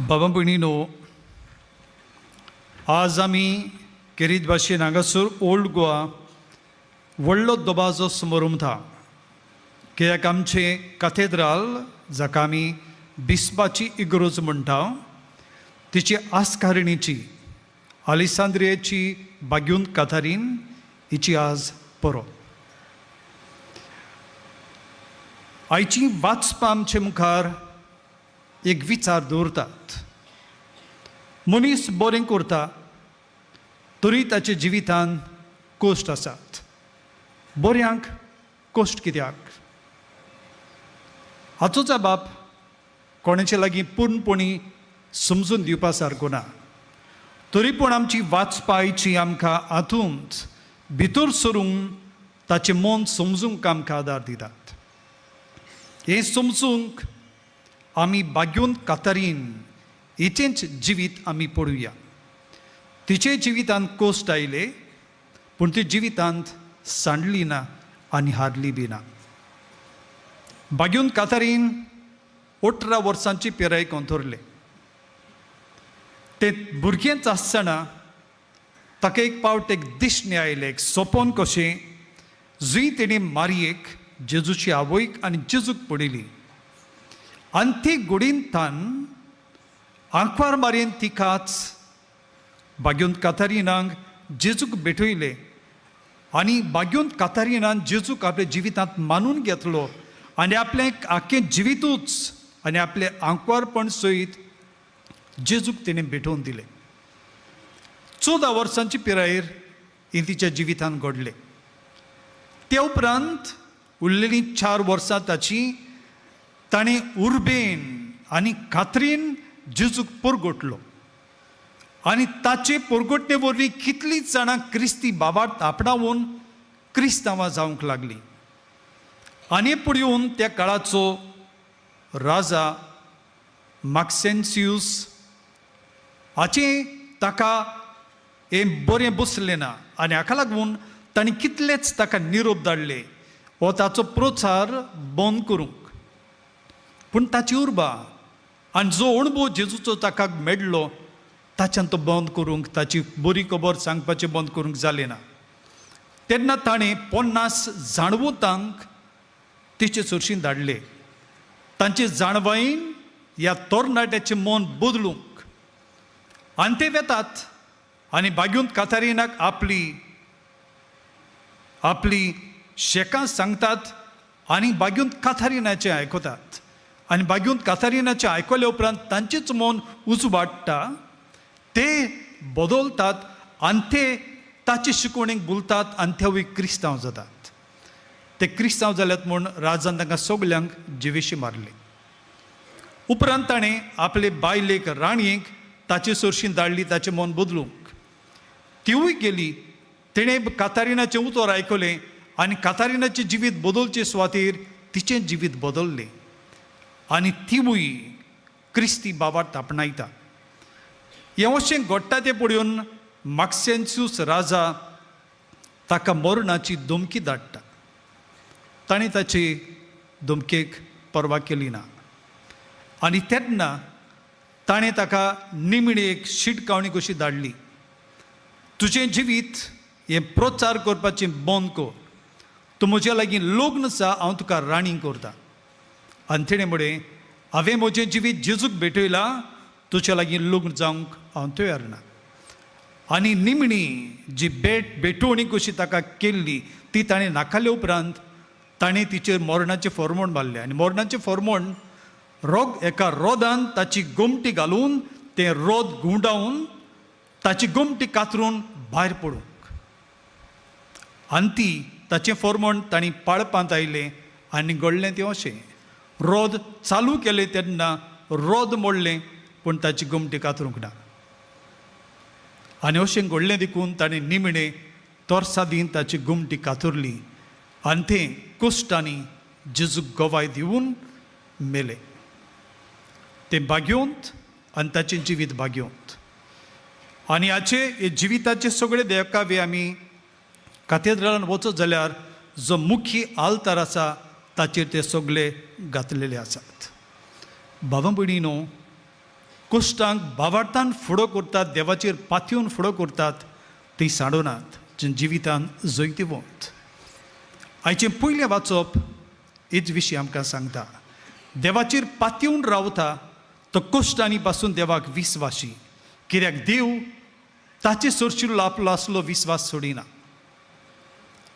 बाबा भयणीनो, आज आमी केरीत भाशेन हांगासर ओल्ड गोवा व्हडलो दबाजो समोरमता, कित्याक आमचें काथेद्राल जाका आमी बिस्पाची इगरोज म्हणटा तिची आस्कारणीची आलिसांद्रियेची बाग्यून काथारीन हिची आज परब. आयची वाचपां आमचे मुखार एक विचार दवरतात. मनीस बरें करता तरी ताच्या जिवितांत कश्ट आसात. बऱ्यांक कश्ट कित्याक? हाचो जबाब कोणाचे लागीं पूर्णपणी समजून दिवपा सारको ना. तरी पूण आमची वाचपायची आमकां हातूंत भितर सरूंक ताचें मन समजूंक आमकां आदार दितात. हें समजूंक आमी बाग्यून कातारीन हिचेंच जिवीत आमी पळोवया. तिचे जिवितांत कश्ट आयले पूण ती जिवितांत सांडली ना आनी हारली बी ना. बाग्यून कातारीन 18 वर्सांची पिराय कोंथुरले. ते भुरगेंच आसतना ताका एक पावट एक दिश्णी आयलें, एक सपन कशें, जुंय तेणी मारयेक, जेजूची आवयक आनी जेजूक पळयली आनी ती गुडींतान आंकवार मारयेन तिकाच बाग्यून कातारिनाक जेजूक भेटयलें आनी बाग्यून कातारिनान जेजूक आपल्या जिवितांत मानून घेतलो आनी आपलें आख्खें जिवितूच आनी आपलें आंकवारपण सयत जेजूक तिणें भेटोवन दिलें. 14 वर्सांची पिरायेर हें तिच्या जिवितांत घडलें. त्या उपरांत उरलेलीं 4 वर्सां ताची ताणें उर्बेन आनी खात्रीन जेजूक परगटलो आनी ताचे परगटणे वरवीं कितलींच जाणां क्रिस्ती बाबार्थ आपणावन क्रिस्तांवां जावंक लागलीं. आनी पळोवन त्या काळाचो राजा माक्सेन्सियूस हाचें ताका हें बरें बसलें ना आनी हाका लागून ताणें कितलेच ताका निरोप धाडले हो ताचो प्रचार बंद करूंक. पूण ताची उर्बा आनी जो अणभव जेजूचो ताका मेळ्ळो ताच्यान तो बंद करूंक, ताची बरी खबर सांगपाचें बंद करूंक जालें ना. तेन्ना ताणें 50 जाणवतांक तिचे सरशीं धाडले. तांचे जाणवायेन ह्या तरणाट्याचें मन बदलूंक आनी ते वेतात आनी बाग्यून कातारिनाक आपली आपली शेकां सांगतात आनी बाग्यून कातारिनाचें आयकतात आनी बाग्यून कातारिनाचें आयकल्या उपरांत तांचेच मन उजवाडटा, ते बदलतात आनी ते ताचे शिकवणेक भुलतात आनी तेवूय क्रिस्तांव जातात. ते क्रिस्तांव जाल्यात म्हूण राजान तांकां सगल्यांक जिवेशी मारले. उपरांत ताणें आपले बायलेक राणयेक ताचे सरशीं धाडली ताचें मन बदलूंक. तिवूय गेली. तिणें कातारिनाचें उतर आयकलें आनी कातारिनाचें जिवीत बदलचे सुवातेर तिचें जिवीत बदललें आनी तिवूय क्रिस्ती बाबार्थ आपणायता. हें अशें घडटा तें पळोवन माक्सेन्सियूस राजा ताका मरणाची धमकी धाडटा. ताणें ताची धमकेक पर्वा केली ना आनी तेन्ना ताणें ताका निमणी एक शिटकावणी कशी धाडली, तुजें जिवीत हें प्रचार करपाचें बंद कर, तूं म्हज्या लागीं लग्न जा, हांव तुका राणी करता. आनी तिणें म्हळें, हांवें म्हजें जिवीत जेजूक भेटयलां, तुज्या लागीं लग्न जावंक हांव तयार ना. आनी निमणी जी भेटवणी कशी ताका केल्ली ती ताणें नाकाले उपरांत ताणें तिचेर मरणाचें फॉर्मोण मारलें आनी मरणाचें फॉर्मोण एका रोदान ताची गोमटी घालून तें रोद घुंवडावन ताची गोमटी कातरून भायर पडूंक आनी ती ताचें फॉर्मोण तांणी पाळपांत आयलें आनी घडलें तें अशें, रोद चालू केलें तेन्ना रोद मोडलें पूण ताची गोमटी कातरूंक ना. आनी अशें घडलें देखून ताणें निमणें तोरसादीन ताची गोमटी कातरली आनी तें कश्टांनी जेजूक गवाय दिवन मेलें. तें बाग्योंत आनी ताचें जिवीत बाग्योंत. आनी हाचे हे जिविताचे सगळे देखावे आमी कातेद्रालान वचत जाल्यार जो मुखी आल्तार आसा ताचेर ते सगळे घातलेले आसात. भावा भयणीनो, कश्टांक बावार्थान फुडो करतात, देवाचेर पातयेवन फुडो करतात, ती सांडोनात जे जिवितान जैतिवंत. आयचें पयलें वाचप हेच विशीं आमकां सांगता. देवाचेर पातयेवन रावता तो कश्टांनी पासून देवाक विस्वासी, कित्याक देव ताचे सरशिल्लो आपलो आसलो विस्वास सोडिना.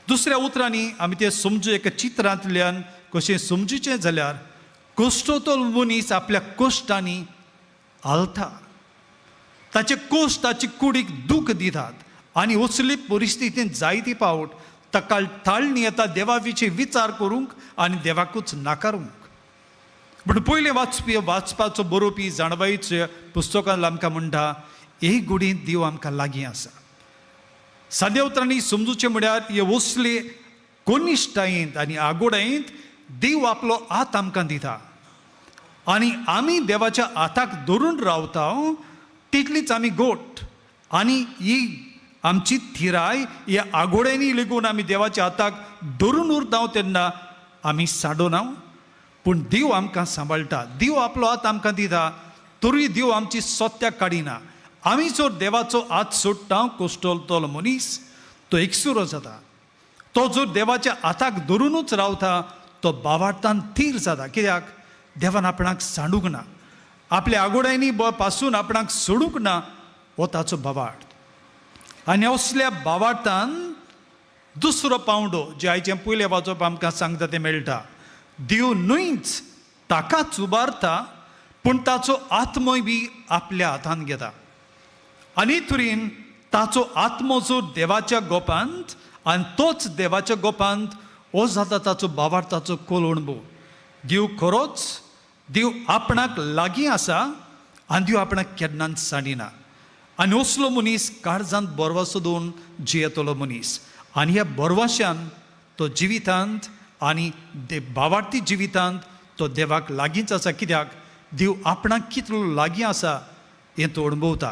दुसऱ्या उतरांनी आमी तें समजू एका चित्रांतल्यान कशें समजूचें जाल्यार कश्टोतो मनीस आपल्या कश्टांनी हालता, ताचे कश्ट ताचे कुडीक दूख दितात आनी असली परिस्थितींत जायती पावट ताका ताळणी येता देवा विशीं विचार करूंक आनी देवाकूच नाकारूंक. पूण पयलें वाचपी वाचपाचो बरोवपी जाणवायच्या पुस्तकान आमकां म्हणटा, हे गुडींत देव आमकां लागीं आसा. साद्या उतरांनी समजूचें म्हळ्यार हे असले कनिश्ठायेंत आनी आगोडायेंत देव आपलो हात आमकां दिता आनी आमी देवाच्या हाताक धरून रावता तितलीच आमी गोट आनी ही आमची थिराय ह्या आगोड्यांनी लेगून आमी देवाच्या हाताक धरून उरता तेन्ना आमी साडोना. पूण देव आमकां सांबाळटा, देव आपलो हात आमकां दिता, तरूय देव आमची सत्याक काडिना. आमी जर देवाचो हात सोडटा कश्टलतलो मनीस तो एकसुरो जाता. तो जर देवाच्या हाताक धरुनूच रावता तो बावार्थान थीर जाता, कित्याक देवान आपणाक सांडूंक ना, आपल्या आगोड्यांनी पासून आपणाक सोडूंक ना, हो ताचो बावार्थ. आनी असल्या बावार्थान दुसरो पांवडो जे आयचें पयलें वाचप आमकां सांगता तें मेळटा. देव न्हयच ताकाच उबारता पूण ताचो आत्मोय बी आपल्या हातान घेता आनी तरेन ताचो आत्मो जो देवाच्या गोपांत आनी तोच देवाच्या गोपांत हो जाता ताचो बावार्थाचो खोल अणभव. देव खरोच देव आपणाक लागीं आसा आनी देव आपणाक केन्नाच सांडिना. आनी असलो मनीस काळजांत बरवासो दवरून जियेतलो मनीस आनी ह्या बरवाश्यान तो जिवितांत आनी बावार्थी जिवितांत तो देवाक लागींच आसा, कित्याक देव आपणाक कितलो लागीं आसा हें तो अणभवता.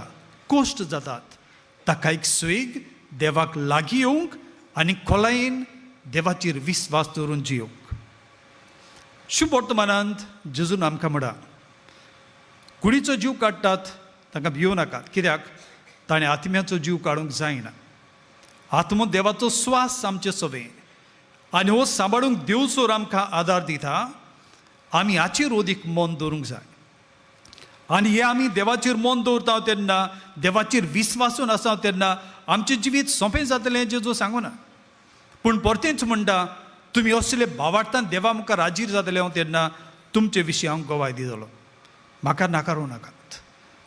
कश्ट जातात ताका एक स्वेग देवाक लागीं येवंक आनी खोलायेन देवाचेर विस्वास दवरून जियोवंक. शुभ वर्तमानांत जेजून आमकां म्हणा, कुडीचो जीव काडटात तांकां भियोवं नाकात, कित्याक ताणें आत्म्याचो जीव काडूंक जायना. आत्मो देवाचो स्वास आमचे सवे आनी हो सांबाळूंक देव जोर आमकां आदार दिता, आमी हाचेर अदीक मन दवरूंक जाय. आनी हे आमी देवाचेर मन दवरता तेन्ना, देवाचेर विस्वासून आसा तेन्ना आमचें जिवीत सोंपें जातलें जेजू सांगूना. पूण परतेंच म्हणटा, तुमी असले भावार्थान देवा मुखार हाजीर जातले हांव तेन्ना तुमचे विशीं हांव गवाय दितलो, म्हाका नाकारूं नाकात.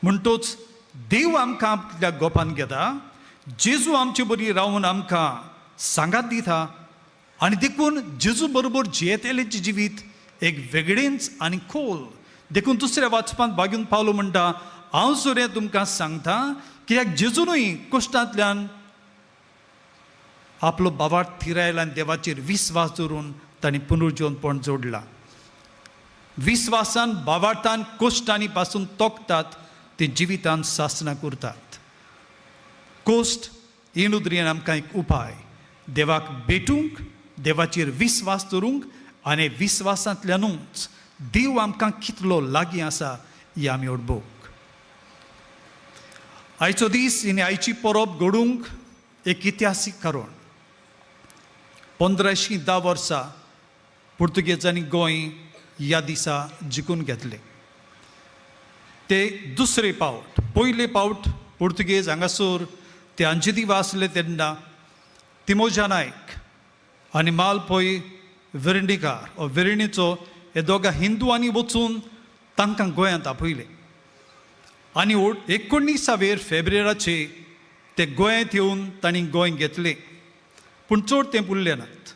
म्हणटोच देव आमकां आपल्या गोपान घेता, जेजू आमचे बरी रावन आमकां सांगात दिता आनी देखून जेजू बरोबर जियेतलेचें जिवीत एक वेगळेंच आनी खोल. देखून दुसऱ्या वाचपांत बागून पावलो म्हणटा, हांव सुरें तुमकां सांगता, कित्याक जेजूनय कश्टांतल्यान आपलो बावार्थ थिरायला आनी देवाचेर विस्वास दवरून ताणें पुनर्जीवनपण जोडलां. विस्वासान बावार्थान कश्टांनी पासून तोखतात ते जिवितान सासना करतात. कश्ट हे नदरेन आमकां एक उपाय, देवाक भेटूंक, देवाचेर विस्वास दवरूंक आनी विस्वासांतल्यानूच देव आमकां कितलो लागीं आसा ही आमी अणभवूंक. आयचो दीस आनी आयची परब घडूंक एक इतिहासीक कारण. 1510 वर्सां पुर्तुगेजांनी गोंय ह्या दिसा जिखून घेतलें. ते दुसरे पावट, पयले पावट पुर्तुगेज हांगासर ते अंजिदिवा आसले तेन्ना तिमोजा नायक आनी माल पै वेर्णेकार ओ वेर्णेचो हे दोगां हिंदुआंनी वचून तांकां गोंयांत आपयले आनी 19 फेब्रुवाराचे ते गोंयांत येवन तांणी गोंय घेतलें. पूण चड तें उरले नात.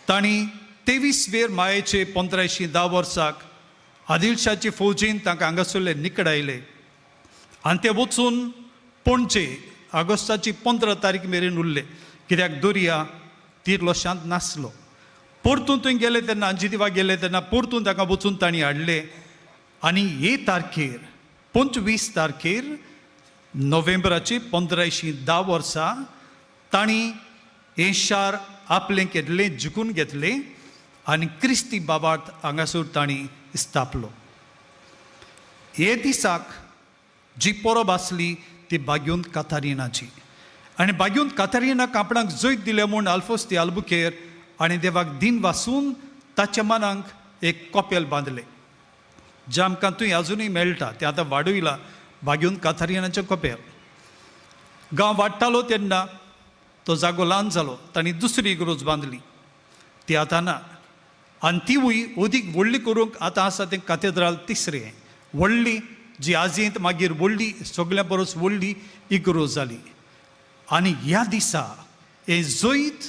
तांणी 23 मायेचे 1510 वर्साक आदिलशाचे फौजीन तांकां हांगासरले निकडायले आनी ते वचून पणजे ऑगस्टाची 15 तारीख मेरेन उरले, कित्याक दर्या तितलो शांत नासलो. परतून थंय गेले तेन्ना, अंजिदिवा गेले तेन्ना परतून ताका वचून तांणी हाडले आनी हे तारखेर 25 तारखेर नोव्हेंबराचे 1510 वर्सा तांणी हें शार आपलें केल्लें, जिखून घेतलें आनी क्रिस्ती बाबार्थ हांगासर तांणी स्थापलो. हे दिसाक जी परब आसली ती बाग्योन कातारिनाची आनी बाग्योन कातारिनाक आपणाक जैत दिलें म्हूण आल्फोस दी आल्बुकेर आनी देवाक दिन वासून ताच्या मनाक एक कपेल बांदलें, जें आमकां थंय आजुनूय मेळटा. तें आतां वाडयलां बाग्योन कातारिनाचें कपेल. गांव वाडटालो तेन्ना तो जागो ल्हान जालो, तांणी दुसरी इगर्ज बांदली, ती आतां ना. आनी तिवूय अदीक व्हडली करूंक आतां आसा तें कातेद्राल तिसरें व्हडली, जी आजयेंत मागीर व्हडली सगळ्यां परस व्हडली इगर्ज जाली. आनी ह्या दिसा हें जैत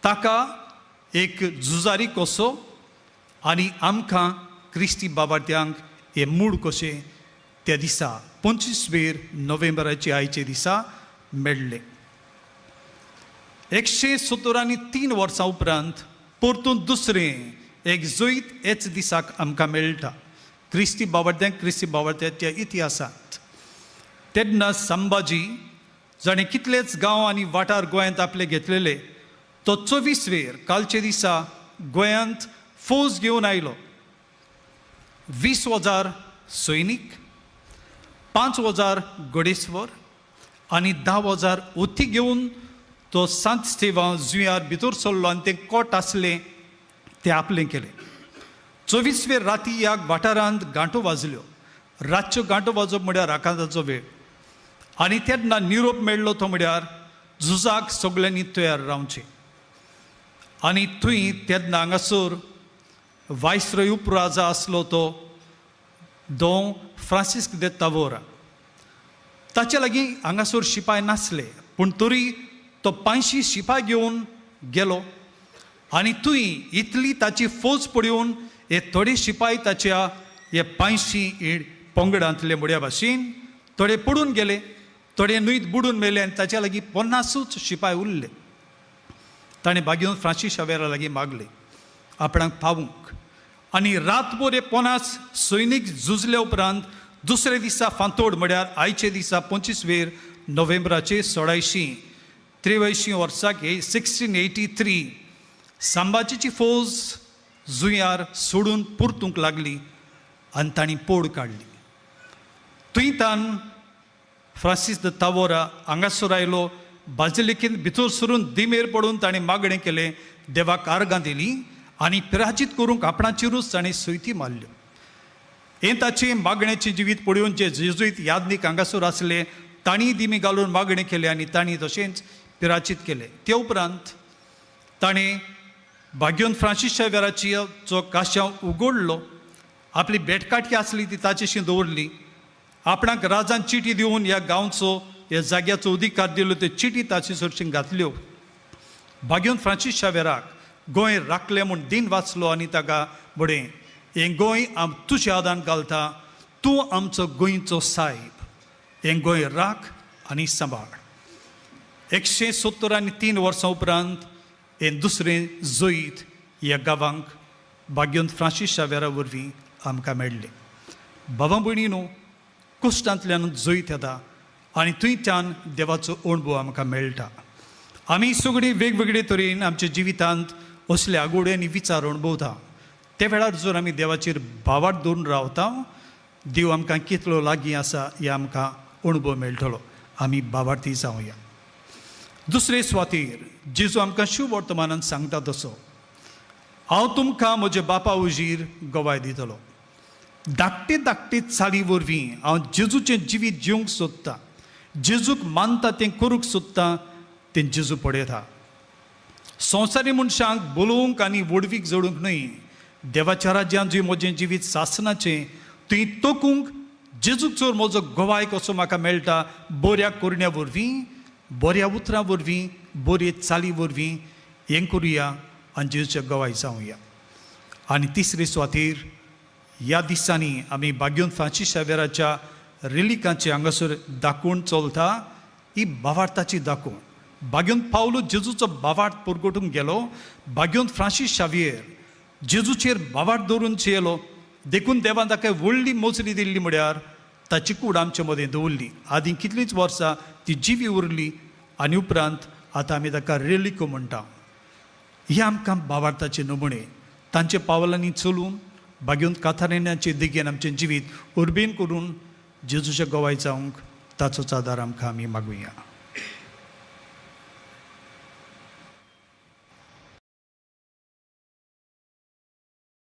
ताका एक झुजारी कसो आनी आमकां क्रिस्ती बाबाट्यांक हें मूड कशें त्या दिसा 25 नोव्हेंबराचे आयचे दिसा मेळ्ळें. 173 वर्सां उपरांत परतून दुसरें एक जैत हेच दिसाक आमकां मेळटा क्रिस्ती बावड्यांक, क्रिस्ती बावड्याच्या इतिहासांत. तेन्ना संभाजी जाणें कितलेच गांव आनी वाठार गोंयांत आपले घेतलेले तो 24 कालचे दिसा गोंयांत फौज घेवन आयलो. 20,000 सैनीक, 5,000 घोडेस्वर आनी 10,000 हती घेवन तो सांत स्तेवां जुंयार भितर सरलो आनी तें कोट आसलें तें आपलें केलें. 24 राती ह्या वाठारांत गांठो वाजल्यो. रातच्यो गांठो वाजप म्हळ्यार आकांताचो वेळ आनी तेन्ना निरोप मेळ्ळो तो म्हळ्यार झुजाक सगल्यांनी तयार रावचें. आनी थंय तेन्ना हांगासर वायसरॉय उपराजा आसलो तो दों फ्रांसिस्क दे तावोरा. ताचे लागीं हांगासर शिपाय नासले, पूण तरी तो 500 शिपाय घेवन गेलो आनी थंय इतली ताची फौज पळोवन हे थोडे शिपाय ताच्या हे 500 पंगडांतले म्हळ्या भाशेन थोडे पडून गेले, थोडे न्हंयत बुडून मेले आनी ताच्या लागीं 50 शिपाय उरले. ताणें बागेवन फ्रांसीस शावेरा लागीं मागलें आपणाक पावूंक आनी रातभर हे 50 सैनीक झुजले उपरांत दुसरे दिसा फांतोड म्हळ्यार आयचे दिसा 25 नोव्हेंबराचे 1683 वर्साक हे 1683 संभाजीची फौज जुंयार सोडून परतूंक लागली आनी तांणी पोड काडली. थंयतान फ्रांसीस the तावोरा हांगासर आयलो, बाजिलिकेंत भितर सरून दिमेर पडून ताणें मागणें केलें, देवाक आर्गां दिली आनी पिराजीत करूंक आपणाचेरूच ताणें सयती मारल्यो. हें ताचें मागण्याचें जिवीत पळोवन जे जेजुईत यादनीक हांगासर आसले तांणी दिमी घालून मागणें केलें आनी तांणी तशेंच पिराचीत केलें. ते उपरांत ताणें बाग्योन फ्रांसीस शावेराची जो काश्यांव उगडलो, आपली बेटकाठी आसली ती ताचेशी दवरली, आपणाक राजान चिटी दिवन ह्या गांवचो ह्या जाग्याचो अधिकार दिलो, त्यो चिटी ताचे सरशीं घातल्यो. बाग्योन फ्रांसीस शावेराक गोंय राखलें म्हूण दिन वाचलो आनी ताका बडें हें गोंय आम तुज्या आदान घालता, तूं आमचो गोंयचो सायब, हें गोंय राख आनी सांबाळ. 173 वर्सां उपरांत हें दुसरें जैत ह्या गांवांक बाग्योन फ्रांसीस शावेरा वरवीं आमकां मेळ्ळें. बाबा भयणीनो, कश्टांतल्यान जैत येता आनी थंयच्यान देवाचो अणभव आमकां मेळटा. आमी सगळीं वेगवेगळे तरेन आमच्या जिवितांत असले आगोडे आनी विचार अणभवता. त्या वेळार जर आमी देवाचेर भावार्थ दवरून रावता, देव आमकां कितलो लागीं आसा हे आमकां अणभव मेळटलो. आमी भावार्थी जावया. दुसरे सुवातेर जेजू आमकां शुभ वर्तमानान सांगता तसो, हांव तुमकां म्हज्या बापा उजीर गवाय दितलो. धाकटे धाकटे चाली वरवीं हांव जेजूचें जिवीत जिवंक सोदतां, जेजूक मानता तें करूंक सोदतां, तें जेजू पळयता. संवसारी मनशांक बोलोवंक आनी व्हडवीक जोडूंक न्हय, देवाच्या राज्यांत जी म्हजें जिवीत सासनाचें थंय तोकूंक जेजूक चोर म्हजो गवाय कसो म्हाका मेळटा, बऱ्या करण्या वरवीं, बऱ्या उतरां वरवीं, बरे चाली वरवीं हें करुया आनी जेजूच्या गवाय जावया. आनी तिसरे सुवातेर ह्या दिसांनी आमी बाग्योन फ्रांसीस शावेराच्या रेलिकांचे हांगासर दाखोवन चलता. ही भावार्थाची दाखोवण. बाग्योन पावलो जेजूचो भावार्थ परगटूंक गेलो, बाग्योन फ्रांसीस शावियर जेजूचेर भावार्थ दवरून चेलो, देखून देवान ताका व्हडली मोजरी दिल्ली म्हळ्यार ताची कूड आमचे मदें दवरली. आदीं कितलींच वर्सां ती जिवी उरली आनी उपरांत आतां आमी ताका रेलिको म्हणटा. हे आमकां भावार्थाचे नमुने. तांच्या पावलांनी चलून बागेवन काथारिनाचे दिगेन आमचें जिवीत उर्बेन करून जेजूच्या गवाय जावंक ताचोच आदार आमकां आमी मागुया.